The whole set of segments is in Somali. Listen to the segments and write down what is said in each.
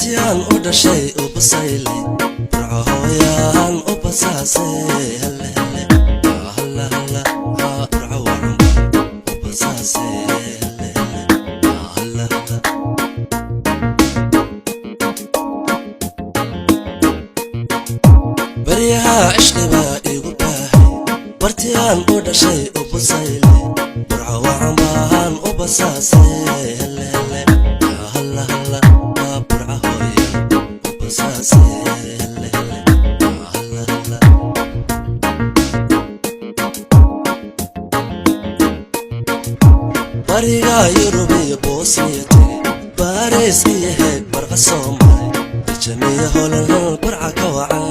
Bartiyaan u dhashay u basayle, Burco hooyaan u basaase, hele hele halla halla, Burco wacanba u basaase, hele hele halla halla. Baryaha cishqibaa igu baahay, bartiyaan u dhashay u basayle, Burco wacanbaan u basaase, hele hele halla halla, Burco hooyan u basaase, hele hele halla halla. Bariga Yurub iyo Bosniya tegey, Baariis iyo Heeg barqa soo maray, Biljamiya Holan Burca ka wacan,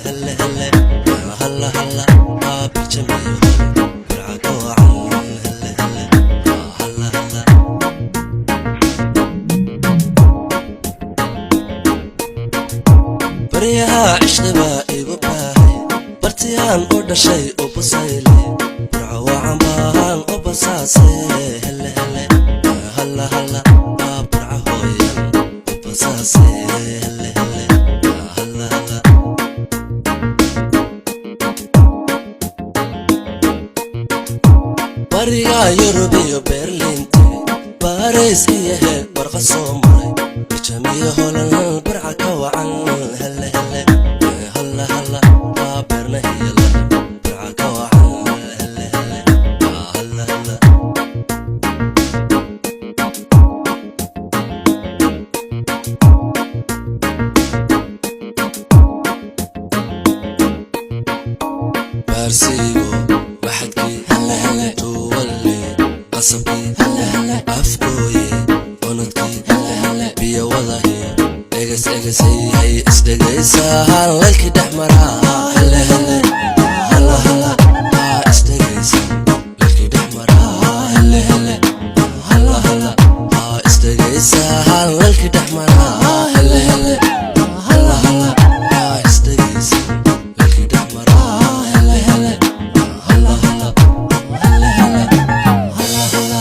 hele hele halla halla, Biljamiya Holan Burca ka wacan, hele hele halla halla. Baryaha cishqibaa igu baahay, bartiyaan u dhashay u basayle, Burco wacan baan u basaase, hele hele halla halla, Burco hooyan u basaase, hele hele halla halla. Bariga Yurub iyo Berlin tegey, Baariis iyo Heeg barqa soo maray, Biljamiyo Holan Burca ka wacan, hele hele halla halla, Beerna iyo London Burca ka wacan, hele hele halla halla. Baarsiigo maxadkii tuwalle, qasabkii afgooye, onadkii biyo wadahi, eges egesayhay isdhegaysaa, laylkii dhex maraa, hele hele halla halla, isdhegaysan laylkii dhex maraa, hele hele halla halla, isdhegaysaa laylkii dhex maraa, hele hele halla halla, isdhegaysan laylkii dhex maraa, hele hele halla halla, hele hele halla halla.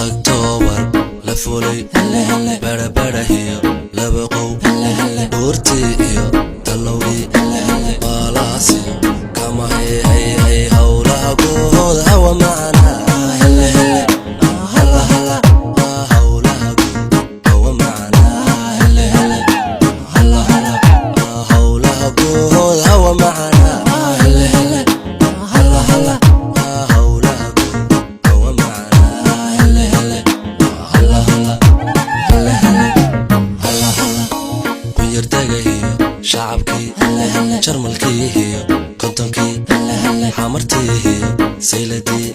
Octoobar la fulay, barabarahiyo laba qow, buurtii iyo tallowgii, baalaasiyo kama hayhay, howlaha guud hawa macana, hele hele halla halla, howlaha guud hawa macana, hele hele halla halla, howlaha guud hawa macana, hele hele halla halla, howlaha guud hawa macana, hele hele halla halla, hele hele halla halla. Qunyardega iyo shacabkii, Jarmalkii iyo kontonkii, xamartii iyo sayladii,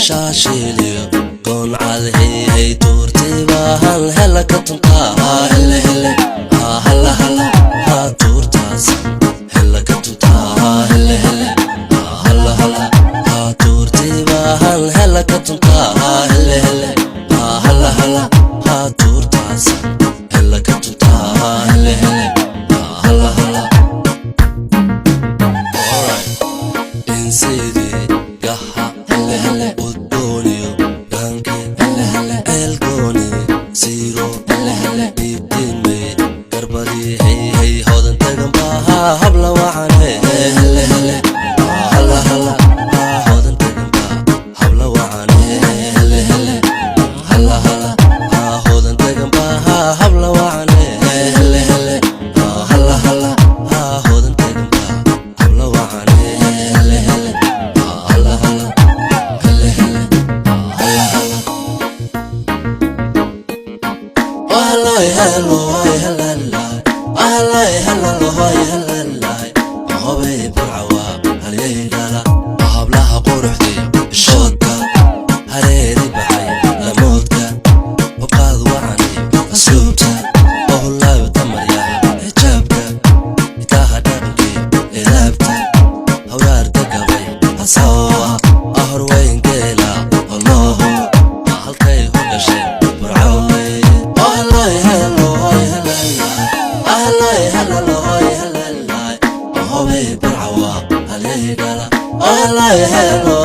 shaashiil iyo gooncad, heyhay tuurtii baahan hela ka tuntaa, hele hele halla halla, tuurtaasan hela ka tuntaa, hele hele halla halla, tuurtii baahan hela ka tuntaa, hele hele halla halla, tuurtaasan hela ka tuntaa, hele hele halla halla. Alright. Insidii gaha udgooniyo dhaanke, ceelgooni siiro dhiibtiinmey garbadii, hey hey hodan tagan baha habla wacane, hele hele halla halla, hodan tagan ba habla wacane, hele hele halla halla, hodan tagan baha habla wacane, hele hele halla halla, hodan tagan ba habla wacane, hele hele halla halla, hele hele halla halla. Ahlay hello hellalay, ahlay hello hellalay, hobey Burcawa halyay dhala, hablaha quruxdiyo shoodka, hareeri baxay lamoodka, hubqaad wacaniyo asluubta, ohulaabta maryaha xijaabka, hidaha dhaqankiyo edaabta, hawraarta gabay hasawa, ahorweyn geela holooho, halkay u dhashay Burco weeye. Ahlay hello hellalay, ahlay hello hellalay, hobey Burcawa halyay dhala, ahlay hello.